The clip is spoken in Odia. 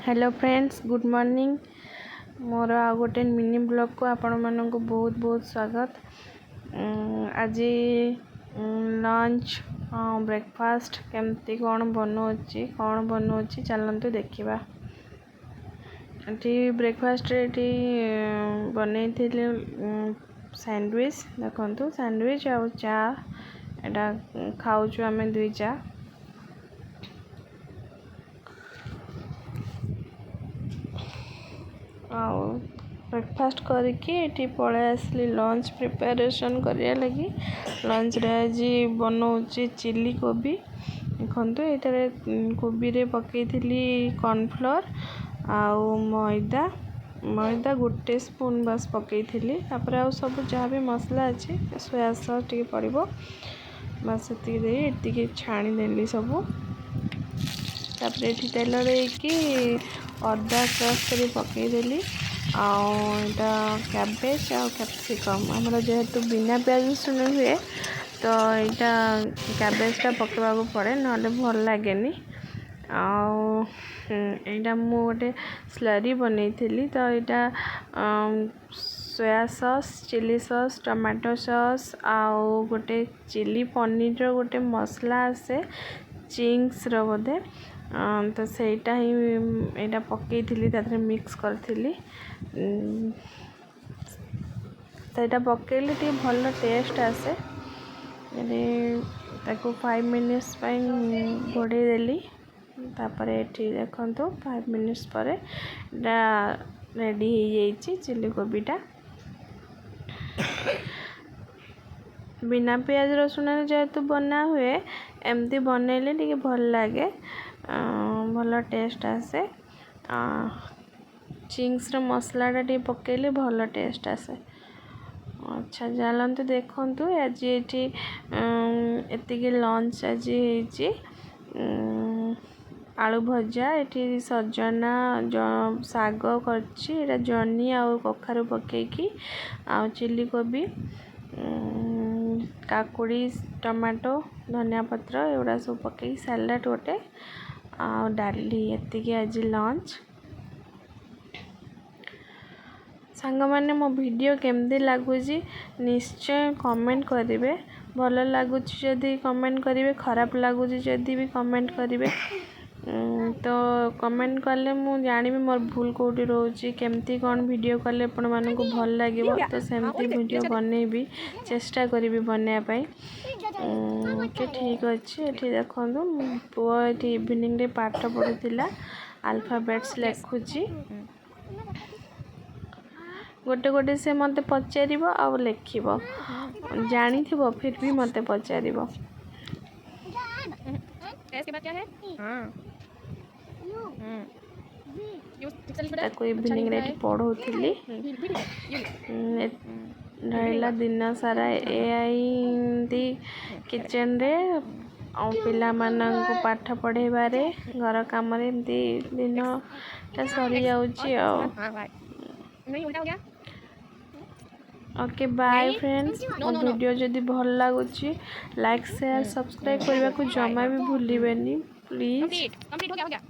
Hello friends, good morning. ମୋର ଆଉ ଗୋଟେ ମିନି ବ୍ଲଗ୍କୁ ଆପଣମାନଙ୍କୁ ବହୁତ ବହୁତ ସ୍ୱାଗତ। ଆଜି ଲଞ୍ଚ, ବ୍ରେକଫାଷ୍ଟ କେମିତି କ'ଣ ବନଉଛି, କ'ଣ ବନଉଛି, ଚାଲନ୍ତୁ ଦେଖିବା। ଏଠି ବ୍ରେକଫାଷ୍ଟରେ ଏଠି ବନେଇଥିଲି ସ୍ୟାଣ୍ଡୱିଚ୍। ଦେଖନ୍ତୁ, ସ୍ୟାଣ୍ଡୱିଚ୍ ଆଉ ଚା, ଏଇଟା ଖାଉଛୁ ଆମେ ଦୁଇ ଚା। ଆଉ ବ୍ରେକଫାଷ୍ଟ କରିକି ଏଠି ପଳେଇ ଆସିଲି ଲଞ୍ଚ ପ୍ରିପାରେସନ୍ କରିବା ଲାଗି। ଲଞ୍ଚରେ ଆଜି ବନଉଛି ଚିଲି କୋବି। ଦେଖନ୍ତୁ, ଏଇଟାରେ କୋବିରେ ପକେଇଥିଲି କର୍ଣ୍ଣଫ୍ଲୋର୍ ଆଉ ମଇଦା। ମଇଦା ଗୋଟେ ସ୍ପୁନ୍ ବାସ୍ ପକେଇଥିଲି। ତାପରେ ଆଉ ସବୁ ଯାହା ବି ମସଲା ଅଛି, ସୋୟା ସସ୍ ଟିକେ ପଡ଼ିବ, ବାସ୍ ସେତିକି ଦେଇ ଏତିକି ଛାଣିଦେଲି ସବୁ। ତାପରେ ଏଠି ତେଲ ଦେଇକି ଅଦା କ୍ରସ୍ କରି ପକେଇଦେଲି। ଆଉ ଏଇଟା କ୍ୟାବେଜ୍ ଆଉ କ୍ୟାପ୍ସିକମ୍। ଆମର ଯେହେତୁ ବିନା ପିଆଜ ରସୁଣ ହୁଏ, ତ ଏଇଟା କ୍ୟାବେଜ୍ଟା ପକାଇବାକୁ ପଡ଼େ, ନହେଲେ ଭଲ ଲାଗେନି। ଆଉ ଏଇଟା ମୁଁ ଗୋଟେ ସ୍ଲରି ବନେଇଥିଲି। ତ ଏଇଟା soya sauce, chilli sauce, tomato sauce ଆଉ ଗୋଟେ ଚିଲି ପନିରର ଗୋଟେ ମସଲା ଆସେ, ଚିଙ୍ଗସର ବୋଧେ, ତ ସେଇଟା ହିଁ ଏଇଟା ପକେଇଥିଲି, ତା ଦେହରେ ମିକ୍ସ କରିଥିଲି। ସେଇଟା ପକେଇଲେ ଟିକେ ଭଲ ଟେଷ୍ଟ ଆସେ। ଏଠି ତାକୁ 5 ମିନିଟ୍ସ ପାଇଁ ଘୋଡ଼େଇ ଦେଲି। ତାପରେ ଏଠି ଦେଖନ୍ତୁ, 5 ମିନିଟ୍ସ ପରେ ଏଇଟା ରେଡ଼ି ହେଇଯାଇଛି ଚିଲି କୋବିଟା। ବିନା ପିଆଜ ରସୁଣରେ ଯେହେତୁ ବନା ହୁଏ, ଏମିତି ବନେଇଲେ ଟିକେ ଭଲ ଲାଗେ, ଭଲ ଟେଷ୍ଟ ଆସେ। ଚିଙ୍ଗସର ମସଲାଟା ଟିକେ ପକେଇଲେ ଭଲ ଟେଷ୍ଟ ଆସେ। ଆଚ୍ଛା, ଚାଲନ୍ତୁ ଦେଖନ୍ତୁ, ଆଜି ଏଠି ଏତିକି ଲଞ୍ଚ ଆଜି ହେଇଛି। ଆଳୁ ଭଜା, ଏଠି ସଜନା ଶାଗ କରିଛି, ଏଇଟା ଜହ୍ନି ଆଉ କଖାରୁ ପକେଇକି, ଆଉ ଚିଲି କୋବି, କାକୁଡ଼ି, ଟମାଟୋ, ଧନିଆ ପତ୍ର ଏଗୁଡ଼ା ସବୁ ପକେଇକି ସାଲାଡ଼ ଗୋଟେ, ଆଉ ଡାଲି, ଏତିକି ଆଜି ଲଞ୍ଚ। ସାଙ୍ଗମାନେ, ମୋ ଭିଡ଼ିଓ କେମିତି ଲାଗୁଛି ନିଶ୍ଚୟ କମେଣ୍ଟ କରିବେ। ଭଲ ଲାଗୁଛି ଯଦି କମେଣ୍ଟ କରିବେ, ଖରାପ ଲାଗୁଛି ଯଦି ବି କମେଣ୍ଟ କରିବେ। ତ କମେଣ୍ଟ କଲେ ମୁଁ ଜାଣିବି ମୋର ଭୁଲ କେଉଁଠି ରହୁଛି, କେମିତି କ'ଣ ଭିଡ଼ିଓ କଲେ ଆପଣମାନଙ୍କୁ ଭଲ ଲାଗିବ, ତ ସେମିତି ଭିଡ଼ିଓ ବନେଇବି, ଚେଷ୍ଟା କରିବି ବନେଇବା ପାଇଁ। ଓକେ, ଠିକ୍ ଅଛି। ଏଠି ଦେଖନ୍ତୁ, ପୁଅ ଏଠି ଇଭିନିଂରେ ପାଠ ପଢ଼ୁଥିଲା, ଆଲଫାବେଟ୍ସ ଲେଖୁଛି। ଗୋଟେ ଗୋଟେ ସେ ମୋତେ ପଚାରିବ ଆଉ ଲେଖିବ। ଜାଣିଥିବ, ଫିର୍ ବି ମୋତେ ପଚାରିବ। एस के बाद क्या है? हाँ, you ठीक से लिख बेटा। ତାକୁ ଇଭିନିଂରେ ଏଠି ପଢ଼ଉଥିଲି। भी भी you ରହିଲା ଦିନ ସାରା ଏମିତି କିଚେନରେ ଆଉ ପିଲାମାନଙ୍କୁ ପାଠ ପଢ଼େଇବାରେ, ଘର କାମରେ ଏମିତି ଦିନଟା ସରିଯାଉଛି ଆଉ। हाँ भाई, नहीं, उल्टा हो गया। Okay, bye friends. No. ମୋ No, no. Video ଯଦି ଭଲ ଲାଗୁଛି, ଲାଇକ୍, ସେୟାର, ସବସ୍କ୍ରାଇବ୍ କରିବାକୁ ଜମା ବି ଭୁଲିବେନି, ପ୍ଲିଜ୍। कंप्लीट, कंप्लीट, हो गया, हो गया।